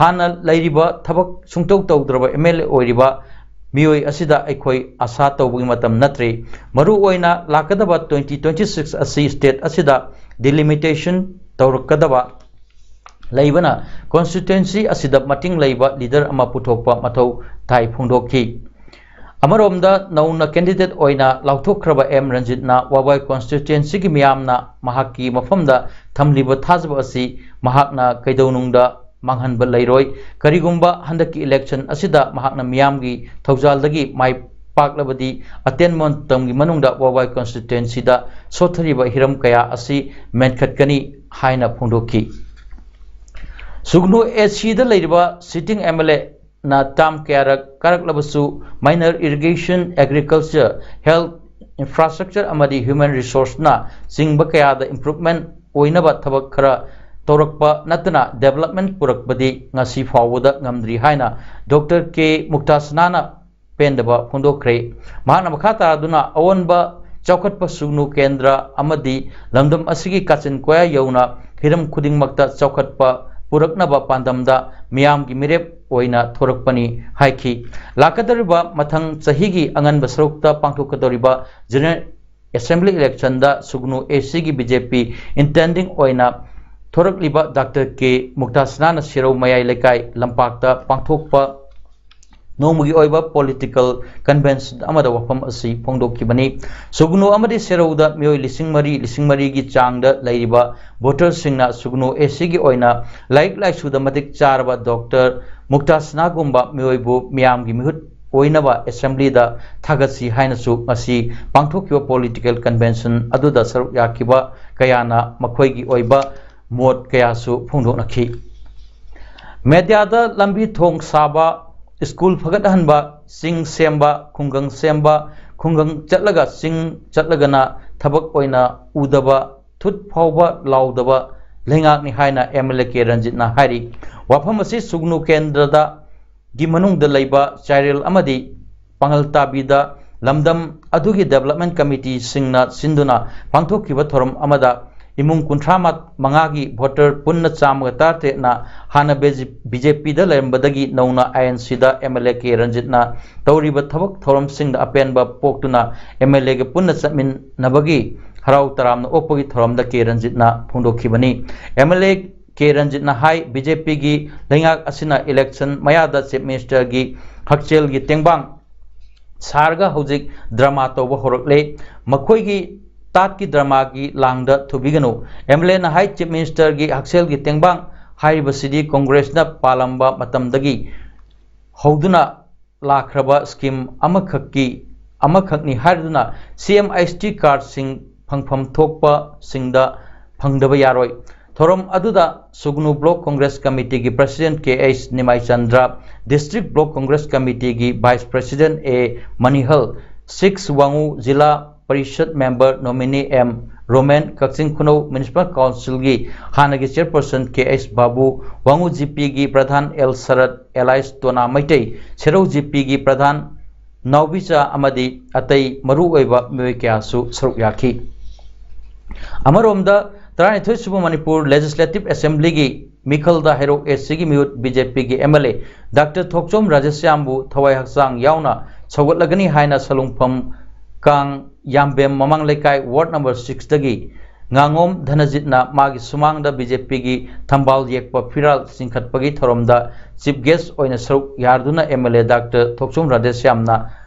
ꯍꯥꯟꯅ ꯂꯩꯔꯤꯕ ꯊꯕꯛ ꯁꯨꯡꯇꯧ ꯇꯧꯗ꯭ꯔꯕ M L A ꯑꯣꯏꯔꯤꯕ ꯃꯤꯑꯣꯏ ꯑꯁꯤꯗ ꯑꯩꯈꯣꯏ ꯑꯥꯁꯥ ꯇꯧꯕꯒꯤ ꯃꯇꯝ ꯅꯠꯇ꯭ꯔꯦ꯫ ꯃꯔꯨꯑꯣꯏꯅ ꯂꯥꯛꯀꯗꯕ twenty twenty-six ꯑꯁꯤ state ꯑꯁꯤꯗ delimitation ꯇꯧꯔꯛꯀꯗꯕ ꯂꯩꯕꯅ constituency ꯑꯁꯤꯗ ꯃꯇꯤꯡ ꯂꯩꯕ leader ꯑꯃ ꯄꯨꯊꯣꯛꯄ ꯃꯊꯧ ꯇꯥꯏ ꯐꯣꯡꯗꯣꯛꯈꯤ꯫ ꯑꯃꯔꯣꯝꯗ ꯅꯧꯅ candidate ꯑꯣꯏꯅ ꯂꯥꯎꯊꯣꯛꯈ꯭ꯔꯕ ꯑꯦꯝ ꯔꯟꯖꯤꯠꯅ ꯋꯥꯕꯥꯏ constituencyꯒꯤ ꯃꯤꯌꯥꯝꯅ ꯃꯍꯥꯛꯀꯤ ꯃꯐꯝꯗ ꯊꯝꯂꯤꯕ ꯊꯥꯖꯕ ꯑꯁꯤ ꯃꯍꯥꯛꯅ ꯀꯩꯗꯧꯅꯨꯡꯗ ꯃꯥꯡꯍꯟꯕ ꯂꯩꯔꯣꯏ꯫ ꯀꯔꯤꯒꯨꯝꯕ ꯍꯟꯗꯛꯀꯤ election ꯑꯁꯤꯗ ꯃꯍꯥꯛꯅ ꯃꯤꯌꯥꯝꯒꯤ ꯊꯧꯖꯥꯜꯗꯒꯤ ꯃꯥꯏ ꯄꯥꯛꯂꯕꯗꯤ ꯑꯇꯦꯟꯕ ꯃꯇꯝꯒꯤ ꯃꯅꯨꯡꯗ ꯋꯥꯕꯥꯏ constituencyꯗ ꯁꯣꯠꯊꯔꯤꯕ ꯍꯤꯔꯝ ꯀꯌꯥ ꯑꯁꯤ ꯃꯦꯟꯈꯠꯀꯅꯤ ꯍꯥꯏꯅ ꯐꯣꯡꯗꯣꯛꯈꯤ꯫ ꯁꯨꯒꯅꯨ ACꯗ ꯂꯩꯔꯤꯕ sitting M L A ꯅ term ꯀꯌꯥꯔꯛ ꯀꯥꯔꯛꯂꯕꯁꯨ minor irrigation, agriculture, health, infrastructure ꯑꯃꯗꯤ human resourceꯅ ꯆꯤꯡꯕ ꯀꯌꯥꯗ improvement ꯑꯣꯏꯅꯕ ꯊꯕꯛ ꯈꯔ ꯇꯧꯔꯛꯄ ꯅꯠꯇꯅ development ꯄꯨꯔꯛꯄꯗꯤ ꯉꯁꯤ ꯐꯥꯎꯕꯗ ꯉꯝꯗ꯭ꯔꯤ ꯍꯥꯏꯅ Doctor K ꯃꯨꯛꯇꯥꯁꯅꯥꯅ ꯄꯦꯟꯗꯕ ꯐꯣꯡꯗꯣꯛꯈ꯭ꯔꯦ꯫ ꯃꯍꯥꯛꯅ ꯃꯈꯥ ꯇꯥꯗꯨꯅ ꯑꯑꯣꯟꯕ ꯆꯥꯎꯈꯠꯄ ꯁꯨꯒꯅꯨ ꯀꯦꯟꯗ꯭ꯔ ꯑꯃꯗꯤ ꯂꯝꯗꯝ ꯑꯁꯤꯒꯤ ꯀꯥꯆꯤꯟ ꯀꯣꯌꯥ ꯌꯧꯅ ꯍꯤꯔꯝ ꯈꯨꯗꯤꯡꯃꯛꯇ ꯆꯥꯎꯈꯠꯄ ꯄꯨꯔꯛꯅꯕ ꯄꯥꯟꯗꯝꯗ ꯃꯤꯌꯥꯝꯒꯤ ꯃꯤꯔꯦꯞ ꯑꯣꯏꯅ ꯊꯣꯔꯛꯄꯅꯤ ꯍꯥꯏꯈꯤ꯫ ꯂꯥꯛꯀꯗꯧꯔꯤꯕ ꯃꯊꯪ ꯆꯍꯤꯒꯤ ꯑꯉꯟꯕ ꯁꯔꯨꯛꯇ ꯄꯥꯡꯊꯣꯛꯀꯗꯧꯔꯤꯕ General Assembly electionꯗ ꯁꯨꯒꯅꯨ ACꯒꯤ BJP intending ꯑꯣꯏꯅ ꯊꯣꯔꯛꯂꯤꯕ Doctor K ꯃꯨꯛꯇꯥꯁꯅꯥꯅ ꯁꯦꯔꯧ ꯃꯌꯥꯏ ꯂꯩꯀꯥꯏ ꯂꯝꯄꯥꯛꯇ ꯄꯥꯡꯊꯣꯛꯄ ꯅꯣꯡꯃꯒꯤ ꯑꯣꯏꯕ political convention ꯑꯃꯗ ꯋꯥꯐꯝ ꯑꯁꯤ ꯐꯣꯡꯗꯣꯛꯈꯤꯕꯅꯤ꯫ ꯁꯨꯒꯅꯨ ꯑꯃꯗꯤ ꯁꯦꯔꯧꯗ ꯃꯤꯑꯣꯏ ꯂꯤꯁꯤꯡ ꯃꯔꯤ, ꯂꯤꯁꯤꯡ ꯃꯔꯤꯒꯤ ꯆꯥꯡꯗ ꯂꯩꯔꯤꯕ voterꯁꯤꯡꯅ ꯁꯨꯒꯅꯨ ACꯒꯤ ꯑꯣꯏꯅ ꯂꯥꯏꯔꯤꯛ ꯂꯥꯏꯁꯨꯗ ꯃꯇꯤꯛ ꯆꯥꯔꯕ Doctor ꯃꯨꯛꯇꯥꯁꯅꯥꯒꯨꯝꯕ ꯃꯤꯑꯣꯏꯕꯨ ꯃꯤꯌꯥꯝꯒꯤ ꯃꯤꯍꯨꯠ ꯑꯣꯏꯅꯕ Assemblyꯗ ꯊꯥꯒꯠꯁꯤ ꯍꯥꯏꯅꯁꯨ ꯉꯁꯤ ꯄꯥꯡꯊꯣꯛꯈꯤꯕ political convention ꯑꯗꯨꯗ ꯁꯔꯨꯛ ꯌꯥꯈꯤꯕ ꯀꯌꯥꯅ ꯃꯈꯣꯏꯒꯤ ꯑꯣꯏꯕ ꯃꯣꯠ ꯀꯌꯥꯁꯨ ꯐꯣꯡꯗꯣꯛꯅꯈꯤ꯫ Mediaꯗ ꯂꯝꯕꯤ ꯊꯣꯡ ꯁꯥꯕ ꯁ꯭ꯀꯨꯜ ꯐꯒꯠꯍꯟꯕ, ꯆꯤꯡ ꯁꯦꯝꯕ, ꯈꯨꯡꯒꯪ ꯁꯦꯝꯕ, ꯈꯨꯡꯒꯪ ꯆꯠꯂꯒ ꯆꯤꯡ ꯆꯠꯂꯒꯅ ꯊꯕꯛ ꯑꯣꯏꯅ ꯎꯗꯕ, ꯊꯨꯠ ꯐꯥꯎꯕ ꯂꯥꯎꯗꯕ ꯂꯩꯉꯥꯛꯅꯤ ꯍꯥꯏꯅ ꯑꯦꯝ ꯑꯦꯜ ꯑꯦ ꯀꯦ ꯔꯟꯖꯤꯠꯅ ꯍꯥꯏꯔꯤ꯫ ꯋꯥꯐꯝ ꯑꯁꯤ ꯁꯨꯒꯅꯨ ꯀꯦꯟꯗ꯭ꯔꯗ ꯒꯤ ꯃꯅꯨꯡꯗ ꯂꯩꯕ ꯆꯥꯏꯔꯦꯜ ꯑꯃꯗꯤ ꯄꯥꯉꯜ ꯇꯥꯕꯤꯗ ꯂꯝꯗꯝ ꯑꯗꯨꯒꯤ ꯗꯤꯕꯦꯂꯞꯃꯦꯟ ꯀꯃꯤꯇꯤꯁꯤꯡꯅ ꯁꯤꯟꯗꯨꯅ ꯄꯥꯡꯊꯣꯛꯈꯤꯕ ꯊꯧꯔꯝ ꯑꯃꯗ ꯏꯃꯨꯡ ꯀꯨꯟꯊ꯭ꯔꯥ ꯃꯉꯥꯒꯤ ꯚꯣꯇꯔ ꯄꯨꯟꯅ ꯆꯥꯝꯃꯒ ꯇꯔꯥꯇꯔꯦꯠꯅ ꯍꯥꯟꯅ ꯕꯤ ꯖꯦ ꯄꯤꯗ ꯂꯩꯔꯝꯕꯗꯒꯤ ꯅꯧꯅ ꯑꯥꯏ ꯑꯦꯟ ꯁꯤꯗ ꯑꯦꯝ ꯑꯦꯜ ꯑꯦ ꯀꯦ ꯔꯟꯖꯤꯠꯅ ꯇꯧꯔꯤꯕ ꯊꯕꯛ ꯊꯧꯔꯝꯁꯤꯡꯗ ꯑꯄꯦꯟꯕ ꯄꯣꯛꯇꯨꯅ ꯑꯦꯝ ꯑꯦꯜ ꯑꯦꯒ ꯄꯨꯟꯅ ꯆꯠꯃꯤꯟꯅꯕꯒꯤ ꯍꯔꯥꯎ ꯇꯔꯥꯝꯅ ꯑꯣꯛꯄꯒꯤ ꯊꯧꯔꯝꯗ ꯀꯦ ꯔꯟꯖꯤꯠꯅ ꯐꯣꯡꯗꯣꯛꯈꯤꯕꯅꯤ꯫ ꯑꯦꯝ ꯑꯦꯜ ꯑꯦ ꯀꯦ ꯔꯟꯖꯤꯠꯅ ꯍꯥꯏ, ꯕꯤ ꯖꯦ ꯄꯤꯒꯤ ꯂꯩꯉꯥꯛ ꯑꯁꯤꯅ ꯏꯂꯦꯛꯁꯟ ꯃꯌꯥꯗ ꯆꯤꯐ ꯃꯤꯅꯤꯁꯇꯔꯒꯤ ꯍꯛꯁꯦꯜꯒꯤ ꯇꯦꯡꯕꯥꯡ ꯁꯥꯔꯒ ꯍꯧꯖꯤꯛ ꯗ꯭ꯔꯃꯥ ꯇꯧꯕ ꯍꯧꯔꯛꯂꯦ꯫ ꯃꯈꯣꯏꯒꯤ ꯇꯥꯠꯀꯤ ꯗ꯭ꯔꯃꯥꯒꯤ ꯂꯥꯡꯗ ꯊꯨꯕꯤꯒꯅꯨ꯫ ꯑꯦꯝ ꯑꯦꯜ ꯑꯦꯅ ꯍꯥꯏ, ꯆꯤꯐ ꯃꯤꯅꯤꯁꯇꯔꯒꯤ ꯍꯛꯁꯦꯜꯒꯤ ꯇꯦꯡꯕꯥꯡ ꯍꯥꯏꯔꯤꯕꯁꯤꯗꯤ ꯀꯣꯡꯒ꯭ꯔꯦꯁꯅ ꯄꯥꯜꯂꯝꯕ ꯃꯇꯝꯗꯒꯤ ꯍꯧꯗꯨꯅ ꯂꯥꯛꯈ꯭ꯔꯕ ꯁ꯭ꯀꯤꯝ ꯑꯃꯈꯛꯀꯤ ꯑꯃꯈꯛꯅꯤ ꯍꯥꯏꯔꯗꯨꯅ ꯁꯤ ꯑꯦꯝ ꯑꯦꯁ ꯇꯤ ꯀꯥꯔꯗꯁꯤꯡ ꯐꯪꯐꯝ ꯊꯣꯛꯄꯁꯤꯡꯗ ꯐꯪꯗꯕ ꯌꯥꯔꯣꯏ꯫ ꯊꯧꯔꯝ ꯑꯗꯨꯗ ꯁꯨꯒꯅꯨ ꯕ꯭ꯂꯣꯛ ꯀꯣꯡꯒ꯭ꯔꯦꯁ ꯀꯃꯤꯇꯤꯒꯤ president K H Nimaichandra, district block Congress ꯀꯃꯤꯇꯤꯒꯤ vice president A Manihal, six Wangoo Zilla Parishad member ꯅꯣꯃꯤꯅꯤ ꯑꯦꯝ ꯔꯣꯃꯦꯟ, ꯀꯛꯆꯤꯡ ꯈꯨꯅꯧ ꯃ꯭ꯌꯨꯅꯤꯁꯤꯄꯥꯜ ꯀꯥꯎꯟꯁꯤꯜꯒꯤ ꯍꯥꯟꯅꯒꯤ chairperson K H Babu, Wangoo G ꯄꯤꯒꯤ pradhan L Sarat, alias Tona Meitei, Serou G ꯄꯤꯒꯤ ꯄ꯭ꯔꯙꯥꯟ ꯅꯥꯎꯕꯤꯆꯥ ꯑꯃꯗꯤ ꯑꯇꯩ ꯃꯔꯨꯑꯣꯏꯕ ꯃꯤꯑꯣꯏ ꯀꯌꯥꯁꯨ ꯁꯔꯨꯛ ꯌꯥꯈꯤ꯫ ꯑꯃꯔꯣꯝꯗ, ꯇꯔꯥꯅꯤꯊꯣꯏ ꯁꯨꯕ ꯃꯅꯤꯄꯨꯔ ꯂꯦꯖꯤꯁꯂꯦꯇꯤꯚ ꯑꯦꯁꯦꯝꯕ꯭ꯂꯤꯒꯤ ꯃꯤꯈꯜꯗ ꯍꯩꯔꯣꯛ ꯑꯦꯁ ꯁꯤꯒꯤ ꯃꯤꯍꯨꯠ ꯕꯤ ꯖꯦ ꯄꯤꯒꯤ ꯑꯦꯝ ꯑꯦꯜ ꯑꯦ ꯗꯥꯛꯇꯔ ꯊꯣꯛꯆꯣꯝ ꯔꯥꯙꯦꯁ꯭ꯌꯥꯝꯕꯨ ꯊꯋꯥꯏ ꯍꯛꯆꯥꯡ ꯌꯥꯎꯅ ꯁꯧꯒꯠꯂꯒꯅꯤ ꯍꯥꯏꯅ ꯁꯂꯨꯡꯐꯝ ꯀꯥꯡ ꯌꯥꯝꯕꯦꯝ ꯃꯃꯥꯡ ꯂꯩꯀꯥꯏ ꯋꯥꯔꯗ ꯅꯝꯕꯔ ꯁꯤꯛꯁꯇꯒꯤ ꯉꯥꯉꯣꯝ ꯙꯅꯖꯤꯠꯅ ꯃꯥꯒꯤ ꯁꯨꯃꯥꯡꯗ ꯕꯤ ꯖꯦ ꯄꯤꯒꯤ ꯊꯝꯕꯥꯜ ꯌꯦꯛꯄ ꯐꯤꯔꯥꯜ ꯆꯤꯡꯈꯠꯄꯒꯤ ꯊꯧꯔꯝꯗ ꯆꯤꯐ ꯒꯦꯁ ꯑꯣꯏꯅ ꯁꯔꯨꯛ ꯌꯥꯗꯨꯅ ꯑꯦꯝ ꯑꯦꯜ ꯑꯦ ꯗꯥꯛꯇꯔ ꯊꯣꯛꯆꯣꯝ ꯔꯥꯙꯦꯁ꯭ꯌꯥꯝꯅ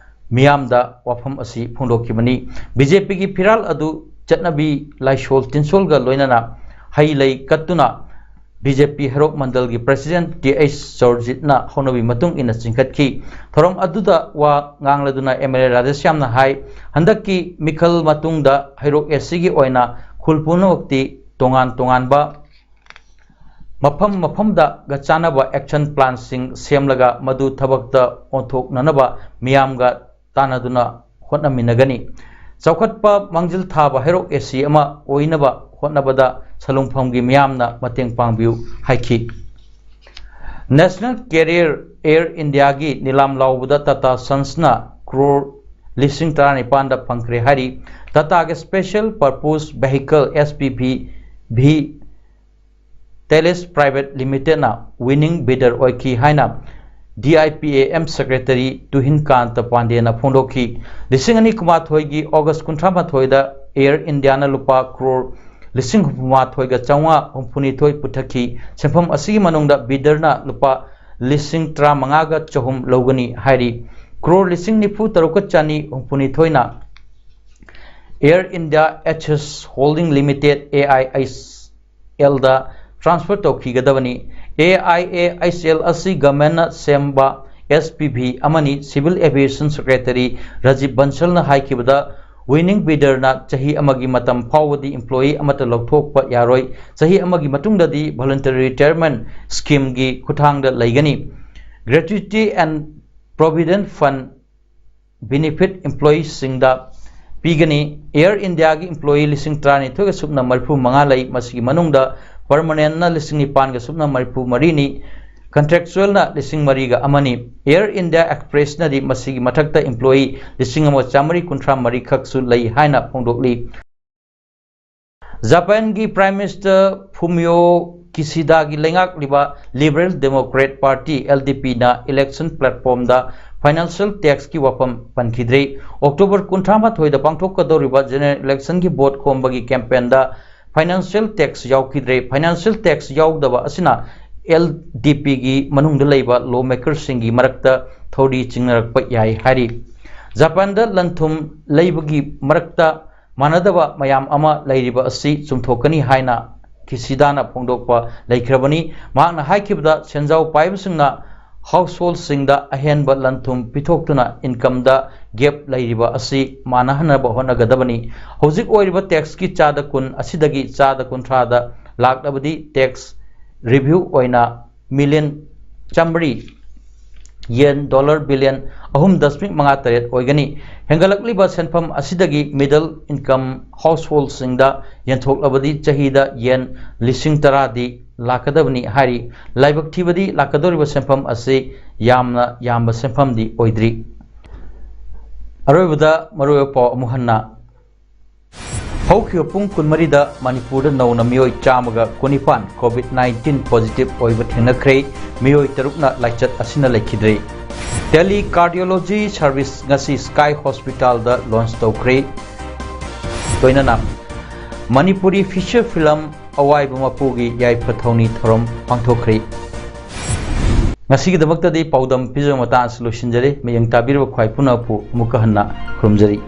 ꯃꯤꯌꯥꯝꯗ ꯋꯥꯐꯝ ꯑꯁꯤ ꯐꯣꯡꯗꯣꯛꯈꯤꯕꯅꯤ꯫ ꯕꯤ ꯖꯦ ꯄꯤꯒꯤ ꯐꯤꯔꯥꯜ ꯑꯗꯨ ꯆꯠꯅꯕꯤ ꯂꯥꯏꯁꯣꯜ ꯇꯤꯟꯁꯣꯜꯒ ꯂꯣꯏꯅꯅ ꯍꯩ ꯂꯩ ꯀꯠꯇꯨꯅ ꯕꯤ ꯖꯦ ꯄꯤ ꯍꯩꯔꯣꯛ ꯃꯟꯗꯜꯒꯤ ꯄ꯭ꯔꯁꯤꯗꯦꯟꯠ ꯇꯤ ꯑꯩꯆ ꯆꯧꯔꯖꯤꯠꯅ ꯍꯧꯅꯕꯤ ꯃꯇꯨꯡ ꯏꯟꯅ ꯆꯤꯡꯈꯠꯈꯤ꯫ ꯊꯧꯔꯝ ꯑꯗꯨꯗ ꯋꯥ ꯉꯥꯡꯂꯗꯨꯅ ꯑꯦꯝ ꯑꯦꯜ ꯑꯦ ꯔꯥꯙꯦꯁ꯭ꯌꯥꯝꯅ ꯍꯥꯏ, ꯍꯟꯗꯛꯀꯤ ꯃꯤꯈꯜ ꯃꯇꯨꯡꯗ ꯍꯩꯔꯣꯛ ꯑꯦꯁ ꯁꯤꯒꯤ ꯑꯣꯏꯅ ꯈꯨꯜ ꯄꯨꯝꯅꯃꯛꯇꯤ ꯇꯣꯉꯥꯟ ꯇꯣꯉꯥꯟꯕ ꯃꯐꯝ ꯃꯐꯝꯗꯒ ꯆꯥꯟꯅꯕ action planꯁꯤꯡ ꯁꯦꯝꯂꯒ ꯃꯗꯨ ꯊꯕꯛꯇ ꯑꯣꯟꯊꯣꯛꯅꯅꯕ ꯃꯤꯌꯥꯝꯒ ꯇꯥꯟꯅꯗꯨꯅ ꯍꯣꯠꯅꯃꯤꯟꯅꯒꯅꯤ꯫ ꯆꯥꯎꯈꯠꯄ ꯃꯥꯡꯖꯤꯜ ꯊꯥꯕ ꯍꯩꯔꯣꯛ ꯑꯦꯁꯤ ꯑꯃ ꯑꯣꯏꯅꯕ ꯍꯣꯠꯅꯕꯗ ꯁꯂꯨꯡꯐꯝꯒꯤ ꯃꯤꯌꯥꯝꯅ ꯃꯇꯦꯡ ꯄꯥꯡꯕꯤꯌꯨ ꯍꯥꯏꯈꯤ꯫ National Carrier Air Indiaꯒꯤ ꯅꯤꯂꯥꯝ ꯂꯥꯎꯕꯗ Tata Sonsꯅ ꯀ꯭ꯔꯣꯔ ꯂꯤꯁꯤꯡ ꯇꯔꯥꯅꯤꯄꯥꯟꯗ ꯐꯪꯈ꯭ꯔꯦ ꯍꯥꯏꯔꯤ꯫ Tataꯒꯤ Special Purpose Vehicle, S P V, V Thales Private Limitedꯅ winning bidder ꯑꯣꯏꯈꯤ ꯍꯥꯏꯅ D I P A M Secretary ꯇꯨꯍꯤꯟ ꯀꯥꯟꯇ ꯄꯥꯟꯗꯦꯅ ꯐꯣꯡꯗꯣꯛꯈꯤ꯫ ꯂꯤꯁꯤꯡ ꯑꯅꯤ ꯀꯨꯟꯃꯥꯊꯣꯏꯒꯤ ꯑꯣꯒꯁ ꯀꯨꯟꯊ꯭ꯔꯥꯃꯥꯊꯣꯏꯗ Air Indiaꯅ ꯂꯨꯄꯥ ꯀ꯭ꯔꯣꯔ ꯂꯤꯁꯤꯡ ꯍꯨꯝꯐꯨꯃꯥꯊꯣꯏꯒ ꯆꯥꯝꯃꯉꯥ ꯍꯨꯝꯐꯨꯅꯤꯊꯣꯏ ꯄꯨꯊꯛꯈꯤ꯫ ꯁꯦꯟꯐꯝ ꯑꯁꯤꯒꯤ ꯃꯅꯨꯡꯗ bidderꯅ ꯂꯨꯄꯥ ꯂꯤꯁꯤꯡ ꯇꯔꯥꯃꯉꯥꯒ ꯆꯍꯨꯝ ꯂꯧꯒꯅꯤ ꯍꯥꯏꯔꯤ꯫ ꯀ꯭ꯔꯣꯔ ꯂꯤꯁꯤꯡ ꯅꯤꯐꯨ ꯇꯔꯨꯛꯀ ꯆꯅꯤ ꯍꯨꯝꯐꯨꯅꯤꯊꯣꯏꯅ Air India Assets Holding Limited, A I H L the transfer ꯇꯧꯈꯤꯒꯗꯕꯅꯤ꯫ A I A H L ꯑꯁꯤ governmentꯅ ꯁꯦꯝꯕ S P V ꯑꯃꯅꯤ꯫ Civil Aviation Secretary Rajiv ꯕꯟꯁꯜꯅ ꯍꯥꯏꯈꯤꯕꯗ, winning bidderꯅ ꯆꯍꯤ ꯑꯃꯒꯤ ꯃꯇꯝ ꯐꯥꯎꯕꯗꯤ employee ꯑꯃꯠꯇ ꯂꯧꯊꯣꯛꯄ ꯌꯥꯔꯣꯏ꯫ ꯆꯍꯤ ꯑꯃꯒꯤ ꯃꯇꯨꯡꯗꯗꯤ voluntary retirement schemeꯒꯤ ꯈꯨꯠꯊꯥꯡꯗ ꯂꯩꯒꯅꯤ꯫ Gratuity and Provident Fund benefit employeeꯁꯤꯡꯗ ꯄꯤꯒꯅꯤ꯫ Air Indiaꯒꯤ employee ꯂꯤꯁꯤꯡ ꯇꯔꯥꯅꯤꯊꯣꯏꯒ ꯁꯨꯞꯅ ꯃꯔꯤꯐꯨ ꯃꯉꯥ ꯂꯩ꯫ ꯃꯁꯤꯒꯤ ꯃꯅꯨꯡꯗ permanentꯅ ꯂꯤꯁꯤꯡ ꯅꯤꯄꯥꯟꯒ ꯁꯨꯞꯅ ꯃꯔꯤꯐꯨ ꯃꯔꯤꯅꯤ, contractualꯅ ꯂꯤꯁꯤꯡ ꯃꯔꯤꯒ ꯑꯃꯅꯤ꯫ Air India Expressꯅꯗꯤ ꯃꯁꯤꯒꯤ ꯃꯊꯛꯇ employee ꯂꯤꯁꯤꯡ ꯑꯃ ꯆꯥꯃꯔꯤ ꯀꯨꯟꯊ꯭ꯔꯥ ꯃꯔꯤ ꯈꯛꯁꯨ ꯂꯩ ꯍꯥꯏꯅ ꯐꯣꯡꯗꯣꯛꯂꯤ꯫ ꯖꯄꯥꯟꯒꯤ Prime Minister Fumio Kishidaꯒꯤ ꯂꯩꯉꯥꯛꯂꯤꯕ Liberal Democrat Party, L D Pꯅ election platformꯗ financial taxꯀꯤ ꯋꯥꯐꯝ ꯄꯟꯈꯤꯗ꯭ꯔꯤ꯫ ꯑꯣꯛꯇꯣꯕꯔ ꯀꯨꯟꯊ꯭ꯔꯥꯃꯥꯊꯣꯏꯗ ꯄꯥꯡꯊꯣꯛꯀꯗꯧꯔꯤꯕ general electionꯒꯤ vote ꯈꯣꯝꯕꯒꯤ campaignꯗ financial tax ꯌꯥꯎꯈꯤꯗ꯭ꯔꯦ꯫ Financial tax ꯌꯥꯎꯗꯕ ꯑꯁꯤꯅ L D Pꯒꯤ ꯃꯅꯨꯡꯗ ꯂꯩꯕ lawmakerꯁꯤꯡꯒꯤ ꯃꯔꯛꯇ ꯊꯧꯔꯤ ꯆꯤꯡꯅꯔꯛꯄ ꯌꯥꯏ ꯍꯥꯏꯔꯤ꯫ ꯖꯄꯥꯟꯗ ꯂꯟ-ꯊꯨꯝ ꯂꯩꯕꯒꯤ ꯃꯔꯛꯇ ꯃꯥꯟꯅꯗꯕ ꯃꯌꯥꯝ ꯑꯃ ꯂꯩꯔꯤꯕ ꯑꯁꯤ ꯆꯨꯝꯊꯣꯛꯀꯅꯤ ꯍꯥꯏꯅ ꯀꯤꯁꯤꯗꯥꯅ ꯐꯣꯡꯗꯣꯛꯄ ꯂꯩꯈ꯭ꯔꯕꯅꯤ꯫ ꯃꯍꯥꯛꯅ ꯍꯥꯏꯈꯤꯕꯗ, ꯁꯦꯟꯖꯥꯎ ꯄꯥꯏꯕꯁꯤꯡꯅ householdꯁꯤꯡꯗ ꯑꯍꯦꯟꯕ ꯂꯟ-ꯊꯨꯝ ꯄꯤꯊꯣꯛꯇꯨꯅ incomeꯗ gap ꯂꯩꯔꯤꯕ ꯑꯁꯤ ꯃꯥꯟꯅꯍꯟꯅꯕ ꯍꯣꯠꯅꯒꯗꯕꯅꯤ꯫ ꯍꯧꯖꯤꯛ ꯑꯣꯏꯔꯤꯕ taxꯀꯤ ꯆꯥꯗ ꯀꯨꯟ ꯑꯁꯤꯗꯒꯤ ꯆꯥꯗ ꯀꯨꯟꯊ꯭ꯔꯥꯗ ꯂꯥꯛꯂꯕꯗꯤ tax ꯔꯤꯚ꯭ꯌꯨ ꯑꯣꯏꯅ ꯃꯤꯂꯤꯌꯟ ꯆꯥꯝꯃꯔꯤ, ꯌꯦꯟ ꯗꯣꯂꯔ ꯕꯤꯂꯤꯌꯟ ꯑꯍꯨꯝ ꯗꯁꯃꯤꯛ ꯃꯉꯥ ꯇꯔꯦꯠ ꯑꯣꯏꯒꯅꯤ꯫ ꯍꯦꯟꯒꯠꯂꯛꯂꯤꯕ ꯁꯦꯟꯐꯝ ꯑꯁꯤꯗꯒꯤ middle income householdꯁꯤꯡꯗ ꯌꯦꯟꯊꯣꯛꯂꯕꯗꯤ ꯆꯍꯤꯗ ꯌꯦꯟ ꯂꯤꯁꯤꯡ ꯇꯔꯥꯗꯤ ꯂꯥꯛꯀꯗꯕꯅꯤ ꯍꯥꯏꯔꯤ꯫ ꯂꯥꯏꯕꯛ ꯊꯤꯕꯗꯤ ꯂꯥꯛꯀꯗꯧꯔꯤꯕ ꯁꯦꯟꯐꯝ ꯑꯁꯤ ꯌꯥꯝꯅ ꯌꯥꯝꯕ ꯁꯦꯟꯐꯝꯗꯤ ꯑꯣꯏꯗ꯭ꯔꯤ꯫ ꯑꯔꯣꯏꯕꯗ ꯃꯔꯨꯑꯣꯏꯕ ꯄꯥꯎ ꯑꯃꯨꯛ ꯍꯟꯅ꯫ ꯍꯧꯈꯤꯕ ꯄꯨꯡ ꯀꯨꯟꯃꯔꯤꯗ ꯃꯅꯤꯄꯨꯔꯗ ꯅꯧꯅ ꯃꯤꯑꯣꯏ ꯆꯥꯝꯃꯒ ꯀꯨꯟꯅꯤꯄꯥꯟ COVID nineteen positive ꯑꯣꯏꯕ ꯊꯦꯡꯅꯈ꯭ꯔꯦ꯫ ꯃꯤꯑꯣꯏ ꯇꯔꯨꯛꯅ ꯂꯥꯏꯆꯠ ꯑꯁꯤꯅ ꯂꯩꯈꯤꯗ꯭ꯔꯦ꯫ Tele cardiology service ꯉꯁꯤ Sky Hospitalꯗ launch ꯇꯧꯈ꯭ꯔꯦ꯫ ꯂꯣꯏꯅꯅ ꯃꯅꯤꯄꯨꯔꯤ feature film ꯑꯋꯥꯏꯕ ꯃꯄꯨꯒꯤ ꯌꯥꯏꯐ ꯊꯧꯅꯤ ꯊꯧꯔꯝ ꯄꯥꯡꯊꯣꯛꯈ꯭ꯔꯦ꯫ ꯉꯁꯤꯒꯤꯗꯃꯛꯇꯗꯤ ꯄꯥꯎꯗꯝ ꯄꯤꯖꯕ ꯃꯇꯥꯡ ꯑꯁꯤ ꯂꯣꯏꯁꯤꯟꯖꯔꯦ꯫ ꯃꯤꯠꯌꯦꯡ ꯇꯥꯕꯤꯔꯕ ꯈ꯭ꯋꯥꯏ ꯄꯨꯝꯅꯃꯛꯄꯨ ꯑꯃꯨꯛꯀ ꯍꯟꯅ ꯈꯨꯔꯨꯝꯖꯔꯤ꯫